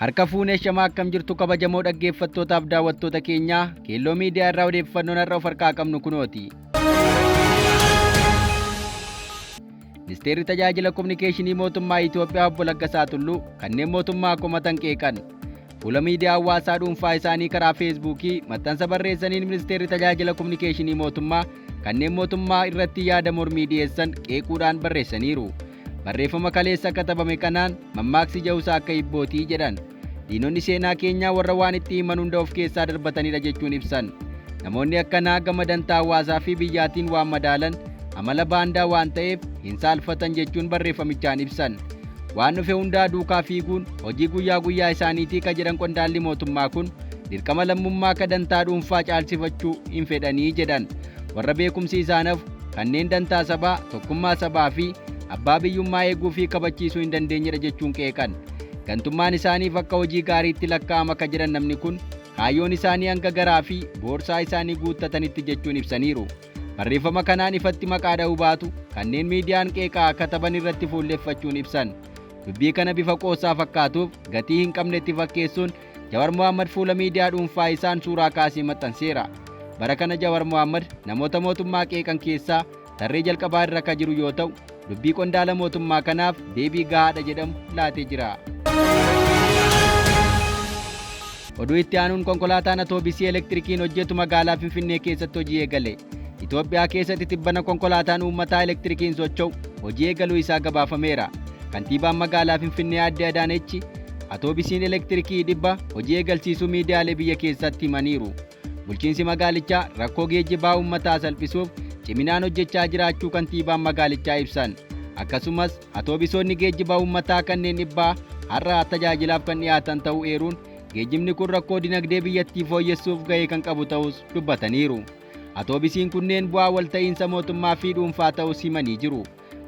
Harka fuunee shamaa akkam jirtu kabajamoo dhaggeeffattootaaf daawwattoota keenyaa Keelloo Miidiyaa irraa odeeffannoon har'a of harkaa qabnu kunooti. Ministeerri Tajaajila Kominikeeshinii Mootummaa Itoophiyaa Obbo Laggasaa Tulluu kanneen mootummaa komatan qeeqan. Fuula miidiyaa hawaasaa dhuunfaa isaanii karaa Feesbuukii maxxansa barreessaniin Ministeerri Tajaajila Kominikeeshinii Mootummaa kanneen mootummaa irratti yaada mormii dhiyeessan qeequudhaan barreessaniiru. Barreeffama kaleessa katabame kanaan mammaaksi ja'usaa akka hibbootii jedhan. Diinonni seenaa keenyaa warra waan itti himan hunda of keessaa darbatanidha jechuun ibsan. Namoonni akkanaa gama dantaa hawaasaa fi biyyaatiin waan madaalan amala baandaa waan ta'eef hin saalfatan jechuun barreeffamichaan ibsan. Waan dhufe hundaa duukaa fiiguun hojii guyyaa guyyaa isaaniitii ka jedhan qondaalli mootummaa kun dirqama lammummaa ka dantaa dhuunfaa caalsifachuu hin fedhanii jedhan. Warra beekumsi isaan hafu kanneen dantaa sabaa, tokkummaa sabaa fi abbaa biyyummaa eeguu fi kabachiisuu hin dandeenyedha jechuun qeeqan. Gantummaan isaaniif akka hojii gaariitti lakkaa'ama ka jedhan namni kun kaayyoon isaanii hanga garaa fi boorsaa isaanii guuttatanitti jechuun ibsaniiru. Barreeffama kanaan ifatti maqaa dha'uu baatu kanneen miidiyaan qeeqaa kataban irratti fuulleffachuun ibsan. Dubbii kana bifa qoosaa fakkaatuuf gatii hin qabnetti fakkeessuun Jawar Mohaammed fuula miidiyaa dhuunfaa isaan suuraa kaasee maxxanseera. Bara kana Jawar Mohaammed namoota mootummaa qeeqan keessaa tarree jalqabaa irra ka jiru yoo ta'u, dubbii qondaala mootummaa kanaaf deebii gahaadha jedhamu laatee jira. Oduu itti aanuun konkolaataan atoobisii elektirikiin hojjetu magaalaa Finfinnee keessatti hojii eegale. Itoophiyaa keessatti tibbana konkolaataan uummataa elektirikiin socho'u hojii eegaluu isaa gabaafameera. Kantiibaan magaalaa Finfinnee Aadde Adaanechi atoobisiin elektirikii 100 hojii eegalsiisuu miidiyaalee biyya keessatti himaniiru. Bulchiinsi magaalichaa rakkoo geejjibaa uummataa salphisuuf ciminaan hojjechaa jiraachuu kantiibaan magaalichaa ibsan. Akkasumas atoobisoonni geejjiba uummataa kanneen dhibbaa har'a tajaajilaaf kan dhiyaatan ta'uu eeruun geejjibni kun rakkoo dinagdee biyyattii fooyyessuuf gahee kan qabu ta'us dubbataniiru. Atoobisiin kunneen bu'aa walta'iinsa mootummaa fi dhuunfaa ta'us himanii jiru.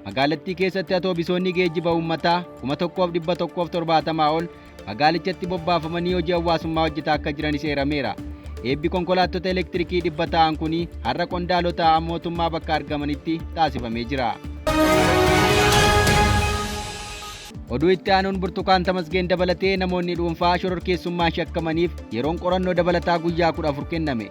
Magaalattii keessatti atoobisoonni geejjiba uummataa 1170 ol magaalichatti bobbaafamanii hojii hawaasummaa hojjetaa akka jiranis eerameera. Eebbi konkolaattota elektirikii 100 ta'an kun har'a qondaalota mootummaa bakka argamanitti taasifamee jira. Oduu itti aanuun Burtukaan Tamasgeen dabalatee namoonni dhuunfaa shororkeessummaan shakkamaniif yeroon qorannoo dabalataa guyyaa 14 kenname.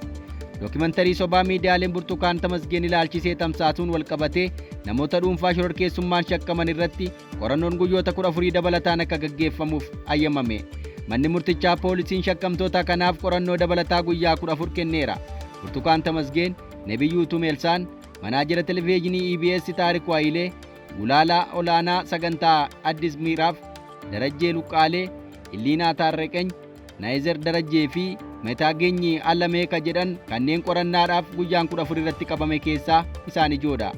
Dookimantarii sobaa miidiyaaleen Burtukaan Tamasgeen ilaalchisee tamsaasuun walqabatee namoota dhuunfaa shororkeessummaan shakkaman irratti qorannoon guyyoota 14 dabalataan akka gaggeeffamuuf ayyamame. Manni murtichaa poolisiin shakkamtoota kanaaf qorannoo dabalataa guyyaa 14 kenneera. Burtukaan Tamasgeen, Nebiyyuu Tumeelsaan, manaajera televiizyinii EBS Taarikuu Hayilee, Gulaalaa olaanaa sagantaa Addis Miiraaf, Darajjee Luqqaalee, Illiinaa Taarreqeny, Naayizer Darajjee fi Metaagenyi Alamee ka jedhan kanneen qorannaadhaaf guyyaan 14 irratti qabame keessaa isaan ijoodha.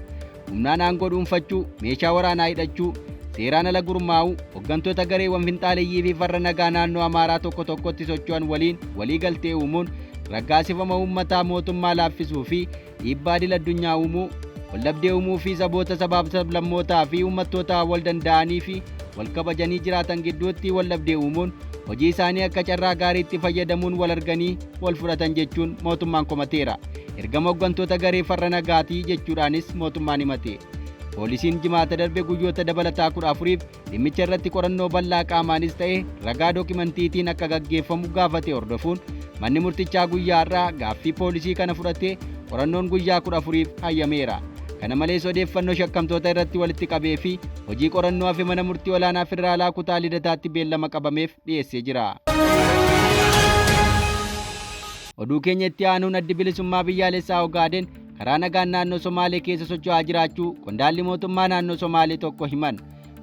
Humnaan aangoo dhuunfachuu, meeshaa waraanaa hidhachuu, seeraan ala gurmaa'uu, hoggantoota gareewwan finxaaleyyii fi farra nagaa naannoo Amaaraa tokko tokkotti socho'an waliin walii galtee uumuun raggaasifama uummataa mootummaa laaffisuu fi dhiibbaa idil addunyaa uumuu, waldhabdee uumuu fi saboota sabaaf sablammootaa fi uummattoota wal danda'anii fi wal kabajanii jiraatan gidduutti waldhabdee uumuun hojii isaanii akka carraa gaariitti fayyadamuun wal arganii wal fudhatan jechuun mootummaan komateera. Ergama hoggantoota garee farra nagaatii jechuudhaanis mootummaan himate. Poolisiin Jimaata darbe guyyoota dabalataa 14f dhimmicha irratti qorannoo bal'aa qaamaanis ta'e ragaa dookimantiitiin akka gaggeeffamu gaafate hordofuun manni murtichaa guyyaa har'aa gaaffii poolisii kana fudhatee qorannoon guyyaa 14f hayyameera. Kana malees odeeffannoo shakkamtoota irratti walitti qabee fi hojii qorannoo hafe mana murtii olaanaa federaalaa kutaa Lidataatti beellama qabameef dhiyeessee jira. Oduu keenya itti aanuun Addi Bilisummaa Biyyaalessaa Ogaaden karaa nagaan naannoo Somaalee keessa socho'aa jiraachuu qondaalli mootummaa naannoo Somaalee tokko himan.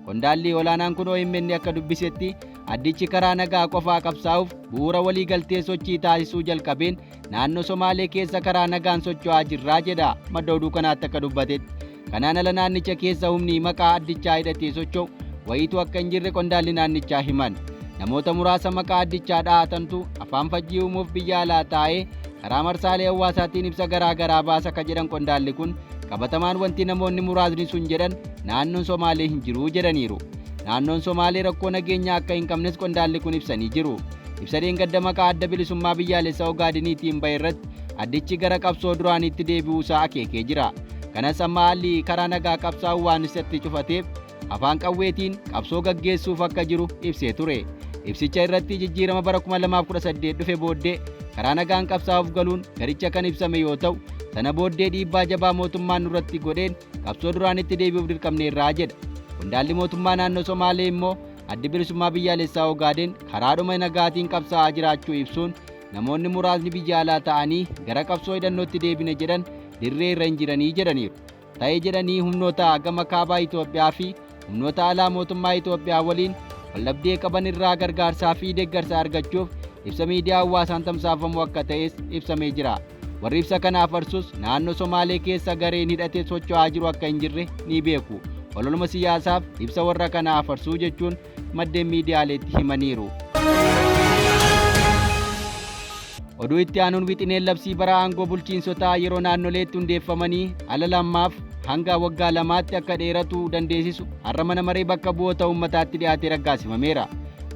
Qondaalli olaanaan kun OMN akka dubbisetti addichi karaa nagaa qofaa qabsaa'uuf bu'uura waliigaltee sochii taasisuu jalqabeen naannoo Somaalee keessa karaa nagaan socho'aa jirraa jedha madda oduu kanaatti akka dubbatetti. Kanaan ala naannicha keessa humni maqaa addichaa hidhatee socho'u wayiitu akka hin jirre qondaalli naannichaa himan. Namoota muraasa maqaa addichaa dhahatantu afaan fajjii uumuuf biyya alaa taa'ee karaa marsaalee hawaasaatiin ibsa garaa garaa baasa ka jedhan qondaalli kun qabatamaan wanti namoonni muraasni sun jedhan naannoon Somaalee hin jiru jedhaniiru. Naannoon Somaalee rakkoo nageenyaa akka hin qabnes qondaalli kun ibsanii jiru. Ibsa dheengadda maqaa Adda Bilisummaa Biyyaalessaa Ogaadeniitiin bahe irratti addichi gara qabsoo duraaniitti deebi'uu isaa akeekee jira. Kanas amma haalli karaa nagaa qabsaa'uu waan isatti cufateef afaan qawweetiin qabsoo gaggeessuuf akka jiru ibsee ture. Ibsicha irratti jijjiirama bara 2018 dhufe booddee karaa nagaan qabsaa'uuf galuun garicha kan ibsame yoo ta'u, sana booddee dhiibbaa jabaa mootummaan nurratti godheen qabsoo duraanitti deebi'uuf dirqamneerraa jedha. Qondaalli mootummaa naannoo Somaalee immoo Addi Bilisummaa Biyyaalessaa Ogaadeen karaadhuma nagaatiin qabsaa'aa jiraachuu ibsuun namoonni muraasni biyya alaa ta'anii gara qabsoo hidhannootti deebine jedhan dirree irra hin jiranii jedhaniiru. Ta'e jedhanii humnoota gama kaabaa Itoophiyaa fi humnoota alaa mootummaa Itoophiyaa waliin waldhabdee qaban irraa gargaarsaa fi deeggarsa argachuuf ibsa miidiyaa hawaasaan tamsaafamu akka ta'es ibsamee jira. Warri ibsa kana afarsus naannoo Somaalee keessa gareen hidhatee socho'aa jiru akka hin jirre ni beeku. Ololuma siyaasaaf ibsa warra kanaa afarsuu jechuun maddeen miidiyaaleetti himaniiru. Oduu itti aanuun wixineen labsii bara aangoo bulchiinsotaa yeroo naannoleetti hundeeffamanii ala lammaaf hanga waggaa lamaatti akka dheeratu dandeessisu har'a mana maree bakka bu'oota uummataatti dhiyaatee raggaasifameera.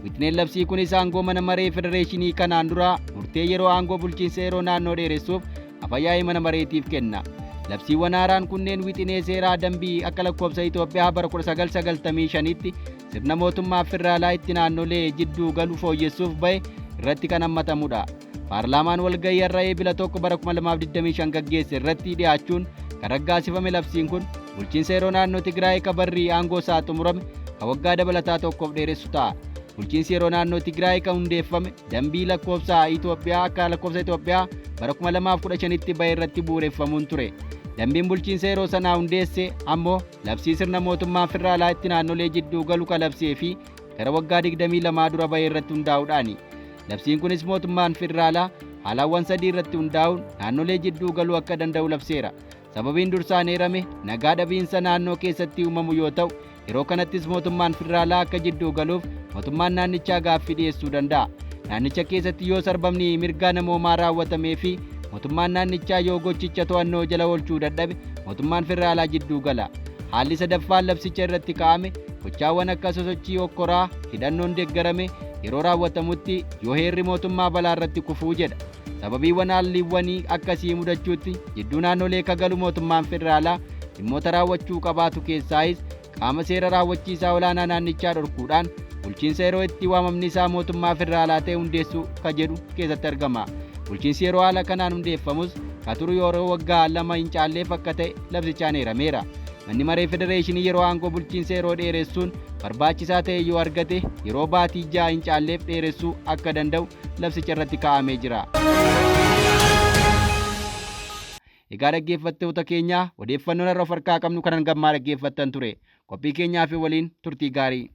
Wixineen labsii kunis aangoo mana maree federeeshinii kanaan dura murtee yeroo aangoo bulchiinsa yeroo naannoo dheeressuuf afayyaa'ii mana mareetiif kenna. Labsiiwwan haaraan kunneen wixinee seeraa dambii akka lakkoofsa Itoophiyaa bara 1995tti sirna mootummaa federaalaa itti naannolee jidduu galu fooyyessuuf bahe irratti kan hammatamudha. Paarlaamaan walgahii har'a Eebila 1 bara 2025 gaggeesse irratti dhiyaachuun kan raggaasifame labsiin kun bulchiinsa yeroo naannoo Tigraay ka barri aangoo isaa xumurame ka waggaa dabalataa tokkoof dheeressu ta'a. Bulchiinsi yeroo naannoo Tigraay kan hundeeffame dambii lakkoofsa Itoophiyaa akka lakkoofsa Itoophiyaa bara 2015tti bahe irratti bu'uureffamuun ture. Dambiin bulchiinsa yeroo sanaa hundeesse ammoo labsii sirna mootummaa federaalaa itti naannolee jidduu galu ka labsee fi gara waggaa 22 dura bahe irratti hundaa'uudhaani. Labsiin kunis mootummaan federaalaa haalawwan sadii irratti hundaa'uun naannolee jidduu galuu akka danda'u labseera. Sababiin dursaan eerame nagaa dhabiinsa naannoo keessatti uumamu yoo ta'u, yeroo kanattis mootummaan federaalaa akka jidduu galuuf mootummaan naannichaa gaaffii dhiyeessuu danda'a. Naannicha keessatti yoo sarbamni mirgaa namoomaa raawwatamee fi mootummaan naannichaa yoo gochicha to'annoo jala oolchuu dadhabe mootummaan federaalaa jidduu gala. Haalli sadaffaan labsicha irratti kaa'ame gochaawwan akka sosochii hokkoraa hidhannoon deeggarame yeroo raawwatamutti yoo heerri mootummaa balaa irratti kufuu jedha. Sababiiwwan haalliwwanii akkasii mudachuutti jidduu naannolee kagalu mootummaan federaalaa dhimmoota raawwachuu qabaatu keessaayis qaama seera raawwachiisaa olaanaa naannichaa dhorkuudhaan bulchiinsa yeroo itti waamamni isaa mootummaa federaalaa ta'e hundeessuu ka jedhu keessatti argama. Bulchiinsi yeroo haala kanaan hundeeffamus ka turu yeroo waggaa lama hin caalleef akka ta'e labsichaan eerameera. Manni maree federeeshinii yeroo aangoo bulchiinsa yeroo dheeressuun barbaachisaa ta'e yoo argate yeroo baatii ja'a hin caalleef dheeressuu akka danda'u labsicha irratti kaa'amee jira. Egaa dhaggeeffattoota keenya, odeeffannoon har'a of harkaa qabnu kanan gammaa dhaggeeffattan ture. Qophii keenyaa fi waliin turtii gaarii.